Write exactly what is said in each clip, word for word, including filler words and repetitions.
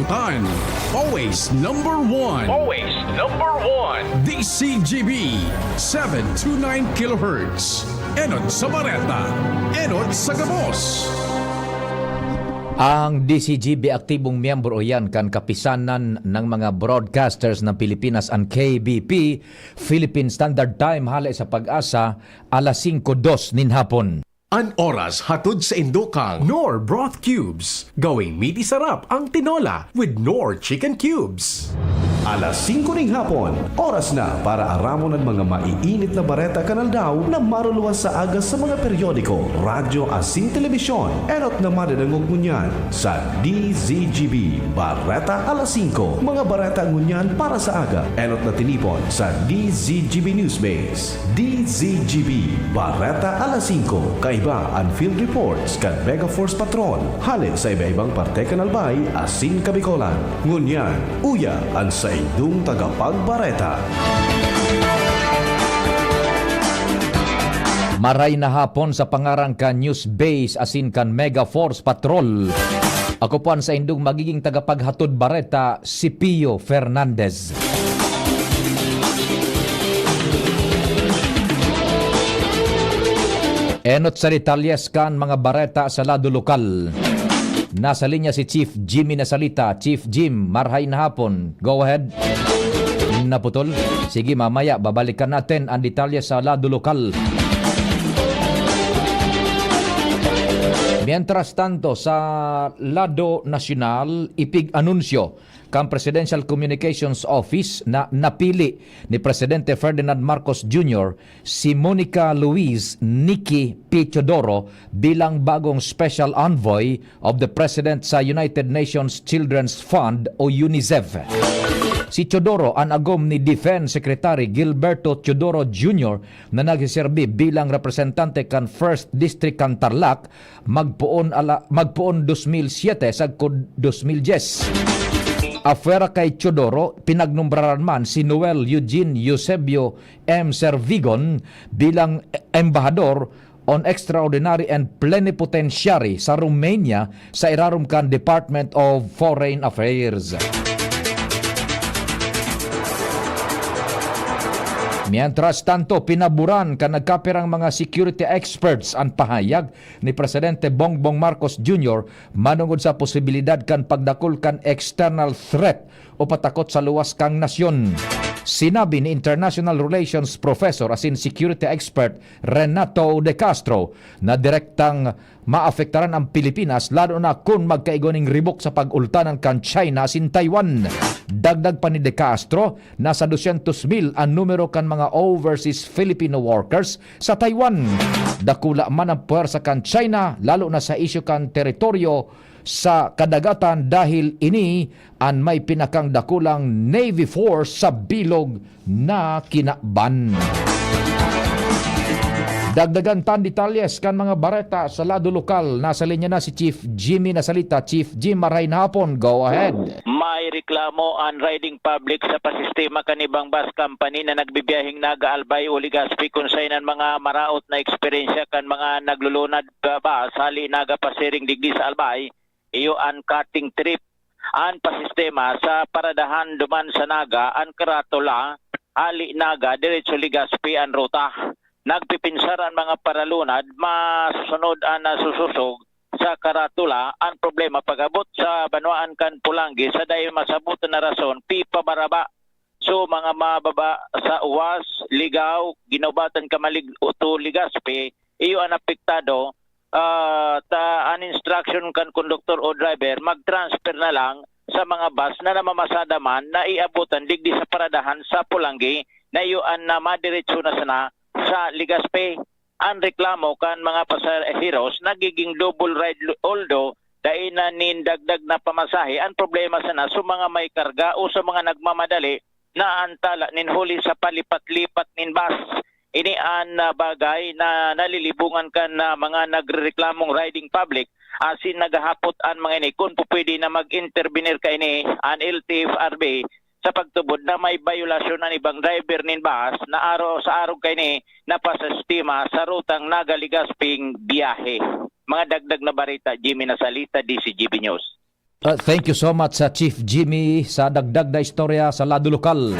Tan, always number one. Always number one. D C G B, seven two nine kilohertz. Enot sa bareta, enot sa gabos. Ang D C G B aktibong miyembro iyan kan Kapisanan ng mga Broadcasters ng Pilipinas, an K B P, Philippine Standard Time, hale sa PAGASA, alas singko dos nin hapon. An oras hatod saindo kan Knorr Broth Cubes. Gawing midi sarap ang tinola with Knorr Chicken Cubes. Alas singko ning hapon, oras na para aramon an mga maiinit na bareta kan aldaw na maruluwas sa aga sa mga peryodiko, radyo asin telebisyon. Enot na madadangog ngunyan sa D Z G B Bareta alas singko. Mga bareta ngunyan para sa aga, enot na tinipon sa D Z G B Newsbase. D Z G B, Bareta alas singko, kaiba an field reports kan Mega Force Patrol, hale sa iba-ibang parte kan Albay asin Kabicolan. Ngunyan, uya an saindong tagapagbareta. Maray na hapon sa pangaran kan Newsbase asin kan Mega Force Patrol. Ako po an saindong magiging tagapaghatod bareta, si Pio Fernandez. Enot sa detalyes kan mga bareta sa lado lokal. Nasa linya si Chief Jimmy Nasalita. Chief Jim, marhay na hapon. Go ahead. Naputol. Sige, mamaya babalikan natin ang detalye sa lado lokal. Mientras tanto, sa lado nasyonal, ipig-anunsyo kan Presidential Communications Office na napili ni Presidente Ferdinand Marcos Junior si Monica Louise Nikki P. Teodoro bilang bagong Special Envoy of the President sa United Nations Children's Fund o UNICEF. Si Teodoro an agom ni Defense Secretary Gilberto Teodoro Junior na nagsiserbi bilang representante kan First District kan Tarlac magpoon ala, magpoon dos mil siete sagkod dos mil dyes. Afuera kay Teodoro, pinagnombraran man si Noel Eugene Eusebio M. Servigon bilang embahador on extraordinary and plenipotentiary sa Romania sa irarom kan Department of Foreign Affairs. Mientras tanto, pinaboran kan nagkapirang mga security experts an pahayag ni Presidente Bongbong Marcos Junior manongod sa posibilidad kan pagdakul kan external threat o patakot sa luwas kan nasyon. Sinabi ni International Relations Professor asin Security Expert Renato De Castro na direktang maapektaran ang Pilipinas, lalo na kun magkaigwa nin ribok sa pag-ultanan kan China asin Taiwan. Dagdag pa ni De Castro, nasa dosyentos mil an numero kan mga overseas Filipino workers sa Taiwan. Dakula man ang puwersa kan China, lalo na sa isyu kan teritoryo sa kadagatan, dahil ini an may pinakang dakulang navy force sa bilog na kinaban. Dagdagan tan detalyes kan mga bareta sa lado lokal. Nasa linya na si Chief Jimmy Nasalita. Chief Jim, maray na hapon. Go ahead. May reklamo an riding public sa pasistema kan ibang bus company na nagbibiyaheng Naga, Albay o Legazpi, kun saen an mga maraot na eksperyensya kan mga naglulunad ka bus hali Naga pasiring digdi sa Albay, iyo an cutting trip. An pasistema sa paradahan duman sa Naga, an karatula hali Naga, diretso Legazpi an ruta. Nagpipinsar an mga paralunad, masunod an nasusosog sa karatula. An problema, pag-abot sa banwaan kan Polangui, sa dai masabot na rason, pipabaraba. So, mga mababa sa Uwas, Ligao, Guinaubatan, Camalig, to Legazpi, iyo an apektado. Ah, ta, an instruction kan konduktor o driver, mag-transfer na lang sa mga bus na namamasada man na iabotan digdi sa paradahan sa Polangui, na iyo an na madiretso na sana sa Legazpi. An reklamo kan mga pasaheros, nagiging double ride, although dai na nin dagdag na pamasahe. An problema sana sa mga may karga o sa mga nagmamadali na an tala nin huli sa palipat-lipat nin bus. Ini an, ah, bagay na nalilibongan kan, ah, mga nagrereklamong riding public, asin naghahapot an mga ini kun pupwede na mag-intervenir kaini an L T F R B sa pagtubod na may bayolasyon an ibang driver nin bus na aro sa arog kaini napasistema sa rutang Naga-Legazpi biyahe. Mga dagdag na bareta, Jimmy Nasalita, D Z G B News. Uh, thank you so much sa Chief Jimmy sa dagdag na istorya sa lado lokal.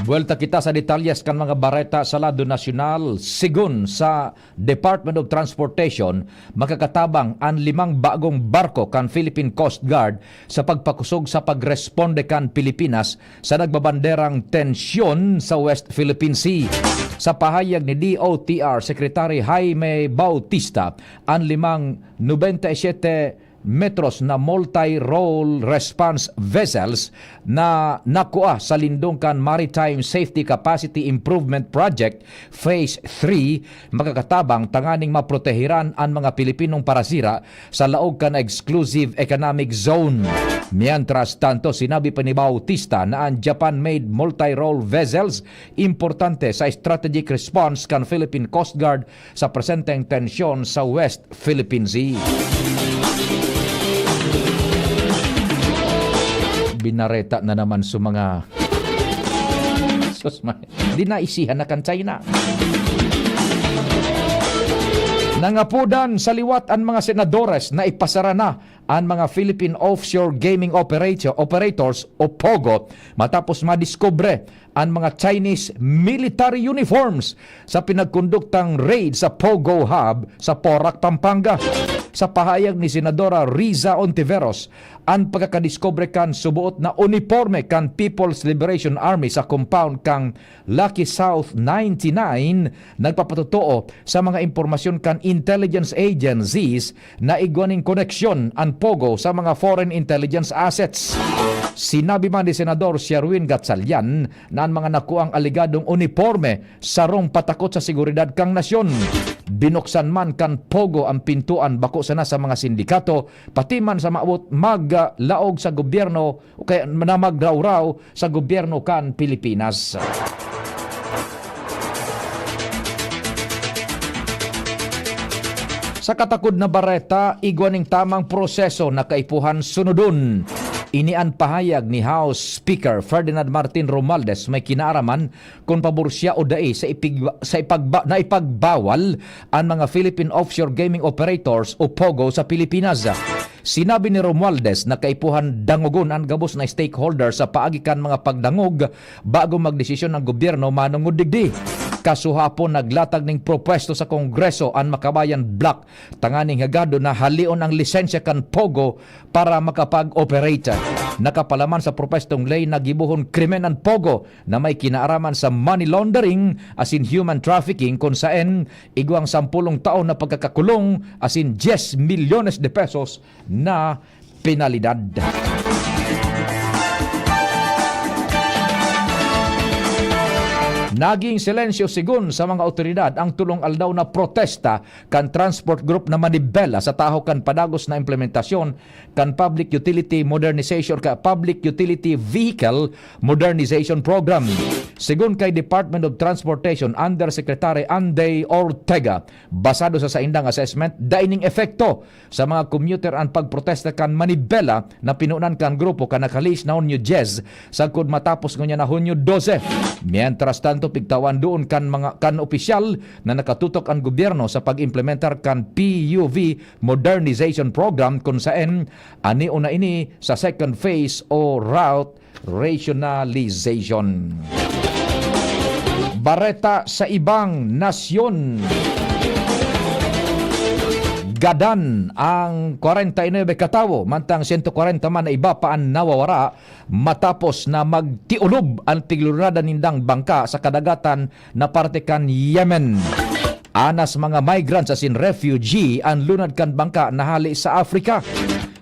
Buwelta kita sa detalyes kan mga bareta sa lado nasyonal. Sigon sa Department of Transportation, makakatabang an limang bagong barko kan Philippine Coast Guard sa pagpakusog sa pagresponde kan Pilipinas sa nagbabanderang tensyon sa West Philippine Sea. Sa pahayag ni D O T R Secretary Jaime Bautista, an limang nobenta y siyete metros na multi-role response vessels na nakua sa lindong kan Maritime Safety Capacity Improvement Project Phase three makakatabang tanganing maprotehiran an mga Pilipinong parasira sa laog kan Exclusive Economic Zone. Mientras tanto, sinabi pa ni Bautista na an Japan-made multi-role vessels importante sa strategic response kan Philippine Coast Guard sa presenteng tensyon sa West Philippine Sea. Binareta na naman sa mga sus, ma-, di naisihan na kan China. Nangapudan sa liwat an mga senadores na ipasara na an mga Philippine Offshore Gaming Operator, Operators o POGO matapos madiskubre an mga Chinese military uniforms sa pinagkonduktang raid sa POGO Hub sa Porac, Pampanga. Sa pahayag ni Senadora Riza Ontiveros, an pagkakadiskubre kan suboot na uniporme kan People's Liberation Army sa compound kan Lucky South ninety-nine nagpapatotoo sa mga impormasyon kan intelligence agencies na igwa nin koneksyon an POGO sa mga foreign intelligence assets. Sinabi man ni Senador Sherwin Gatchalian na an mga nakuang aligadong uniporme sarong patakot sa seguridad kan nasyon. Binuksan man kan POGO an pintuan bako sana sa mga sindikato, pati man sa maabot maglaog sa gobyerno o kaya na magrawraw sa gobyerno kan Pilipinas. Sa katakod na bareta, igwa nin tamang proseso na kaipuhan sunodon. Ini an pahayag ni House Speaker Ferdinand Martin Romualdez, may kinaaraman kun pabor siya o dai sa ipigba-, sa ipagba-, na ipagbawal an mga Philippine Offshore Gaming Operators o POGO sa Pilipinas. Sinabi ni Romualdez na kaipuhan dangogon an gabos na stakeholder sa paagi kan mga pagdangog bago magdesisyon ang gobyerno manongod digdi. Kasuhapon, naglatag ning propwesto sa Kongreso an Makabayan Bloc tanganing hagadon na haleon ang lisensya kan POGO para makapag-operate. Nakapalaman sa propwestong ley na gibohon krimen an POGO na may kinaaraman sa money laundering asin human trafficking, kun saen igwang sampolong taon na pagkakakulong asin diez milyones de pesos na penalidad. Naging silensyo sigon sa mga awtoridad ang tolong aldaw na protesta kan transport group na Manibela sa tahaw kan padagos na implementasyon kan Public Utility Modernization ka Public Utility Vehicle Modernization Program. Sigon kay Department of Transportation Undersecretary Anday Ortega, basado sa saindang assessment, dai ning epekto sa mga commuter an pagprotesta kan Manibela na pinunan kan grupo kan nakalihis na Hunyo dyes, sagkod matapos ngunyan na Hunyo dose. Mientras tanto, pigtawan doon kan mga, kan opisyal na nakatutok an gobyerno sa pag-implementar kan P U V Modernization Program, kun saen ani una ini sa second phase o route rationalization. Bareta sa ibang nasyon. Gadan ang kwarenta y nuebe katawo, mantang sento kwarenta man na iba pa an nawawara matapos na magtiulob an piglulunada nindang bangka sa kadagatan na parte kan Yemen. Anas mga migrants asin refugee an lunad kan bangka na hale sa Africa.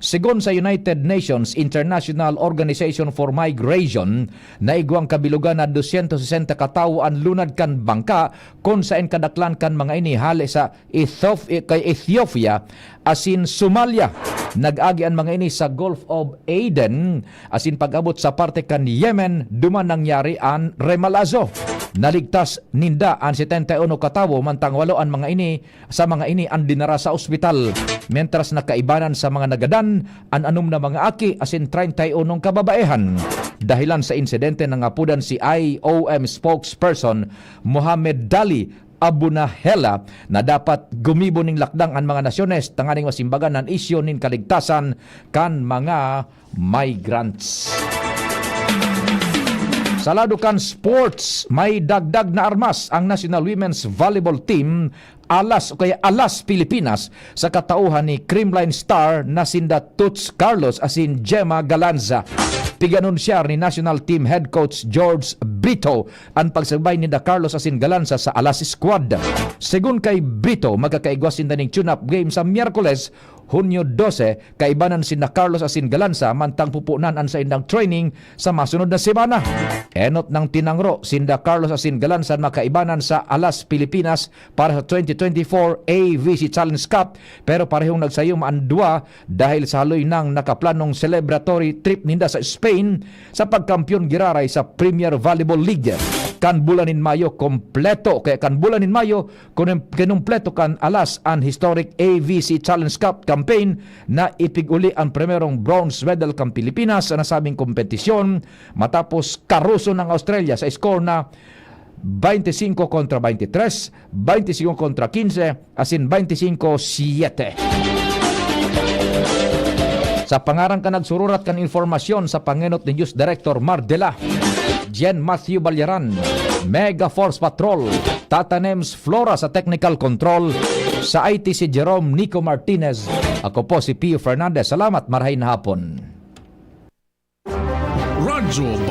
Sigon sa United Nations International Organization for Migration, naigwang kabilogan na dosyentos sesenta katawo an lunad kan bangka, kun saen kadaklan kan mga ini hale sa Ethiop-, kay Ethiopia asin Somalia. Nag-agi an mga ini sa Gulf of Aden, asin pag-abot sa parte kan Yemen, duman nangyari an remalazo. Naligtas ninda an setenta y uno katawo, mantang walo an mga ini, sa mga ini an dinara sa ospital. Mientras na kaibanan sa mga nagadan, an anom na mga aki asin treinta y unong kababaehan. Dahilan sa insidente, nangapodan si I O M spokesperson Mohammed Dali Abunahela na dapat gumibo ning lakdang an mga nasyones tanganing masimbagan an isyu nin kaligtasan kan mga migrants. Sa lado kan sports, may dagdag na armas ang National Women's Volleyball Team, alas o kaya alas Pilipinas, sa katauhan ni Creamline Star na sinda Toots Carlos asin Gemma Galanza. Pig-anunsiyar ni National Team Head Coach George Brito an pagsabay ninda Carlos asin Galanza sa alas squad. Segun kay Brito, magkakaigwa sinda ning tune-up game sa Miyerkules, Hunyo dose, kaibanan sinda Carlos asin Galanza, mantang pupunan an saindang training sa masunod na semana. Enot nang tinangro sinda Carlos asin Galanza makaibanan sa alas Pilipinas para sa twenty twenty-four A V C Challenge Cup, pero parehong nagsayuma an duwa dahil sa haloy nang nakaplanong celebratory trip ninda sa Spain sa pagkampiyon giraray sa Premier Volleyball League. Kan bulan nin Mayo, kompleto, kaya kan bulan nin Mayo, Kunem-, kinumpleto kan alas an historic A V C Challenge Cup campaign na ipig-uli an primerong bronze medal kan Pilipinas sa nasabing kompetisyon matapos karuson ang Australia sa score na twenty-five kontra twenty-three, twenty-five kontra quince, asin twenty-five siete. Sa pangaran kan nagsururat kan informasyon sa pangenot ni News Director Mar Dela, Jen Matthew Balyaran, Mega Force Patrol, Tata Nems Flora sa Technical Control, sa I T si Jerome Nico Martinez. Ako po si Pio Fernandez. Salamat, marahay na hapon. Radyo